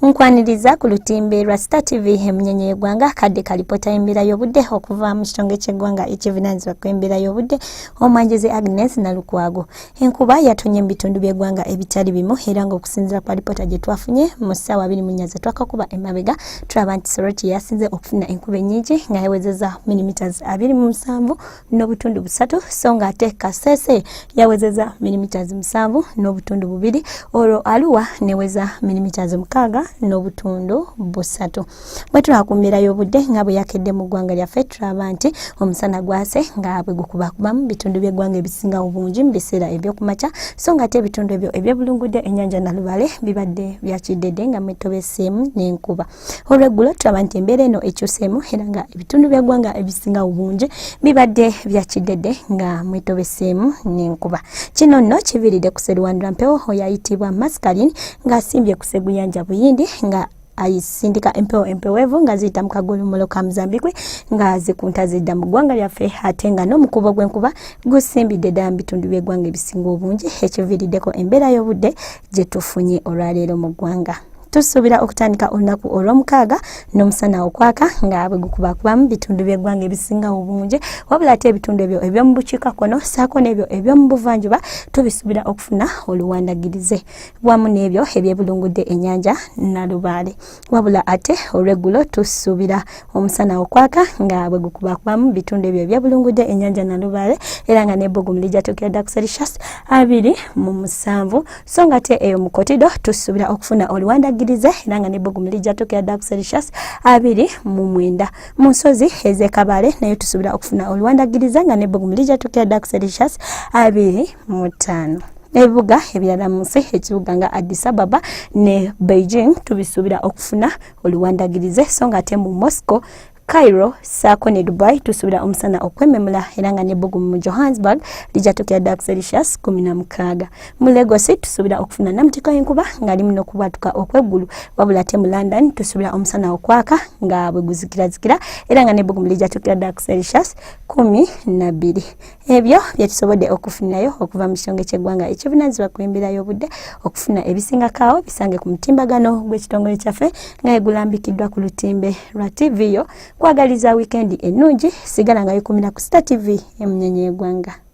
Nkwaniriza ku lutimbe lwa Star TV emunyenye y'eggwanga, kadde kalipota y'embeera y'obudde okuva mu kitongole ky'eggwanga ekivunaanyizibwa ku embeera y'obudde, omwanjuzi Agnes Nalukwago. Enkuba yatonye mu bitundu by'eggwanga ebitali bimu, era ng'okusinziira ku alipota gye twafunye mu ssaawa 24 ze twakakuba emabega, tulaba nti Soroti yasinze okufuna enkuba ennyingi nga yawezezza millimeters 27.3, so nga ate Kasese yawezeza millimeters 7.2, olwo Aluwa neweza millimeters 6.3. Bwe tulaba ku mbeera y'obudde nga bwe yakedde mu ggwanga lyaffe, tulaba nti omusana gwase nga bwe gukubakuba mu bitundu by'eggwanga ebisinga obungi mu biseera ebyokumakya, so nga ate ebitundu ebyo ebyebulungudde ennyanja Nalubale bibadde byakiddedde nga mwetobeseemu n'enkuba. Olweggulo tulaba nti embeera eno ekyuseemu, era nga ebitundu by'eggwanga ebisinga obungi bibadde byakiddedde nga mwetobeseemu n'enkuba. Kino nno kiviiridde ku seruwandula mpewo oyo ayitibwa Mascarin ng'asimbye ku seguyanja Buyindi, nga ayisindika empewo empeweevu nga ziyita mu kagolomolo ka Mozambique nga zikunta zidda mu ggwanga lyaffe, ate nga n'omukubo gw'enkuba gusimbidde ddala mu bitundu by'eggwanga ebisinga obungi, ekiviiriddeko embeera y'obudde gye tufunye olwaleero mu ggwanga. Tusuubira okutandika olunaku olw'omukaaga n'omusana okwaka nga bwe gukubakubamu bitundu by'eggwanga ebisinga obungi, wabula ate ebitundu ebyo eby'omu bukiikakkono ssaako n'ebyo eby'omu buvanjuba tubisuubira okufuna oluwandagirize wamu n'ebyo ebyebulungudde ennyanja Nalubaale. Wabula ate olw'eggulo tusuubira omusana okwaka nga bwe gukubakubamu bitundu ebyo ebyebulungudde ennyanja Nalubaale, era nga n'ebbugumu lijja tuukira ddala ku Celsius 27, so nga te eyo mu Kotido tusuubira okufuna oluwandagirize, era nga n'ebbugumu lijja tuukira ddala ku Celsius 29. Mu nsozi ez'e Kabale nayo tusuubira okufuna oluwandagirize nga n'ebbugumu lijja tuukira ddala ku Celsius 25. Ebibuga ebirala mu nsi, ekibuga nga Addis Ababa ne Beijing, tubisuubira okufuna oluwandagirize, so nga ate mu Moscow, Cairo saako ne Dubai tusuubira omusana okwememula, era nga n'ebbugumu mu Johannesburg lijja tuukira ddala ku Celsius 16. Mu Lagos tusuubira okufuna namutika y'enkuba ng'alimu n'okubwatuka okw'eggulu, wabula ate mu London tusuubira omusana okwaka nga bwe guzikirazikira, era nga n'ebbugumu lijja tuukira ddala ku Celsius 12. Ebyo bye tusobodde okufunirayo okuva mu kitongole ky'eggwanga ekivunaanyizibwa ku embeera y'obudde. Okufuna ebisingakaawo bisange ku mutimbagano gw'ekitongole kyaffe nga egulambikiddwa ku lutimbe lwa TV yo. Kwagaliza wiikendi ennungi, sigala nga yikumira ku Star TV emunyenye y'eggwanga.